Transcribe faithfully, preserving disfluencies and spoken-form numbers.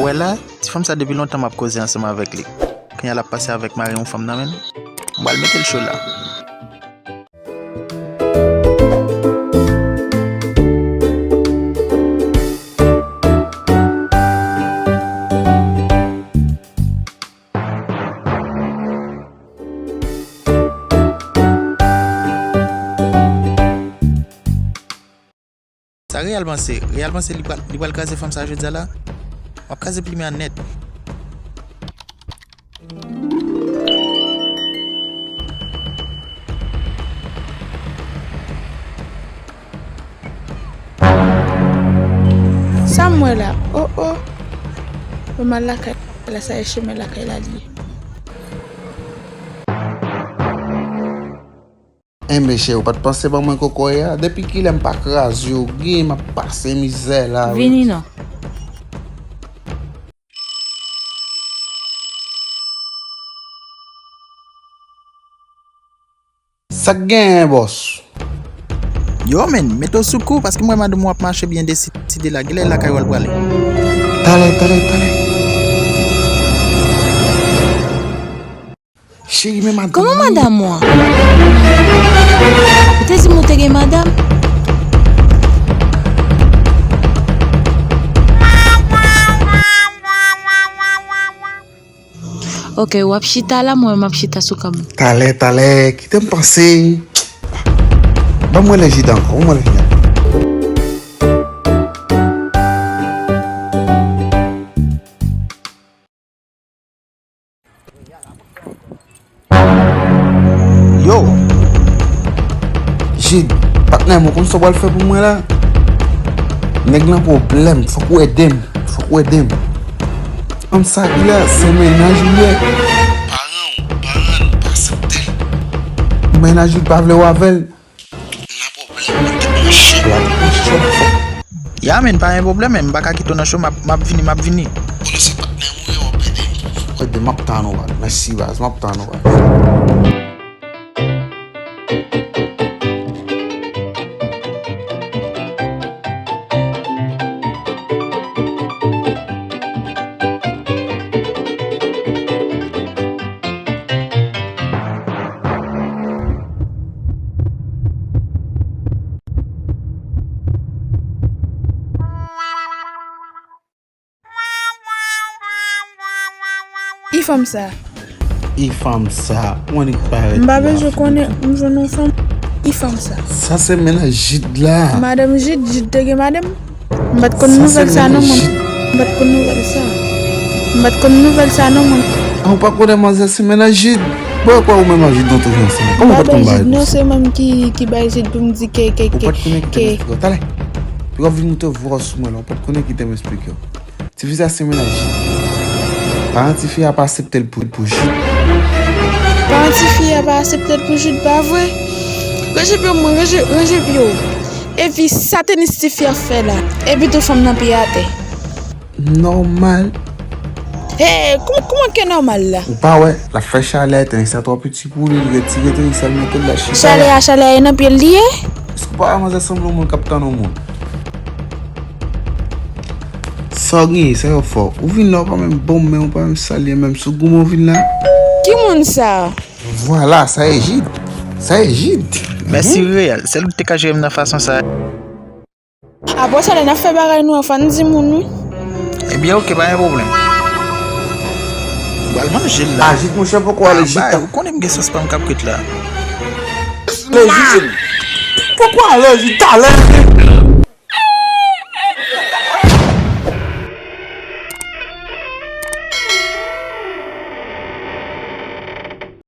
Wè la, ti fanm sa depi lontan m ap koze ansanm avèk li. Kounye a l ap pase avèk mari yon fanm nan menm. M pral mete l cho la. Sa Reyal panse? Reyal panse li pral, li pral kraze fanm sa jodi a la? W ap kraze plimen an nèt. Sa m wè la? Oh, oh. Mwen m al lakay la, sa e chemen lakay la li ye. Enben chè, ou pa t panse ban mwen kokoye a? Depi kilè m pa kraze yo, gen m ap pase mizè la wi. Vini non. Sa k genyen, bòs? Yo, men, mete w sou kou, paske m wè madanm ou ap mache byen deside la. Genlè lakay ou al prale. Talè, talè, talè. Cheri, men madanm mwen. Kòman madanm ou an? Ou te di m ou te gen madanm? Ok, w ap chita la, mwen m ap chita sou kab mwen. Talè, talè, kite m panse. Ban m wè lè jida ankò, ban m wè lè jida. Yo! Jid, patnè m, ou konn sa w pral fè pou mwen la? Nèg lan pwoblèm, fòk ou ede m, fòk ou ede m. An sa ki la, se mennaj ou ye. Paran w, paran l, pa aksepte l. Mennaj ou pa vle w avè l. Nan pwoblèm, mwen te pran cho. La te pran cho. Ya, men pa gen pwoblèm, men m pa ka kite w nan cho, m ap, m ap vini, m ap vini. Konnen se patnè m ou ye, w ap ede m. W ede m, m ap tann ou, baz. Mèsi, baz, m ap tann ou, baz. E fanm sa? E fanm sa? Ou annik parèt. M pa bezwen konnen, m jwenn yon fanm. E fanm sa? Sa se mennaj Jid la. Madanm Jid, Jid te gen madanm? M pa t konn nouvèl sa non, mwen. M pa t konn nouvèl sa. M pa t konn nouvèl sa non, mwen. Ah, ou pa konnen manzè se mennaj Jid? Bon, kwa ou menm ak Jid nou toujou ansanm? Kòman ou pa t konn bagay konsa? Non, se mwen ki, ki bay Jid pou m di ke, ke, ke. Ou pa t konnen ki te m esplike w? Talè. Pou w ap vin moute vwa sou mwen la, ou pa t konnen ki te m esplike w? Tifi sa se mennaj Jid. Paran tifi a pa aksepte l pou, pou Jid. Paran tifi a pa aksepte l pou Jid, pa vre? Ranje pye w, mwen, ranje, ranje pye w. Epi sa tenis tifi a fè la? Epi tou fanm nan pye atè. Nòmal. Hey, kòman, kòman ke nòmal la? Ou pa wè, l ap fè chalè, tenis la twò piti pou li, li retire tenis la, li mete l la chita la. Chalè a, chalè a, e nan pye l li ye? Èske w pa wè manzè sanble yon moun k ap tann yon moun? Sa w genyen, sa yo fè w? Ou vin la, ou pa menm ban m men, ou pa menm salye m menm, sou goumen w vin la? Ki moun sa? Vwala, sa e Jid. Sa e Jid. Mèsi Reyal, sèl ou te ka jere m nan fason sa. Apre sa, lè n ap fè bagay nou an, fò n di moun wi. Ebyen, oke, pa gen pwoblèm. M pral manje l la. Ah, Jid, monchè, poko ale, Jid. Ou konnen m gen sòs pa m k ap kwit la. Lè Jid. Poko ale, Jid, talè.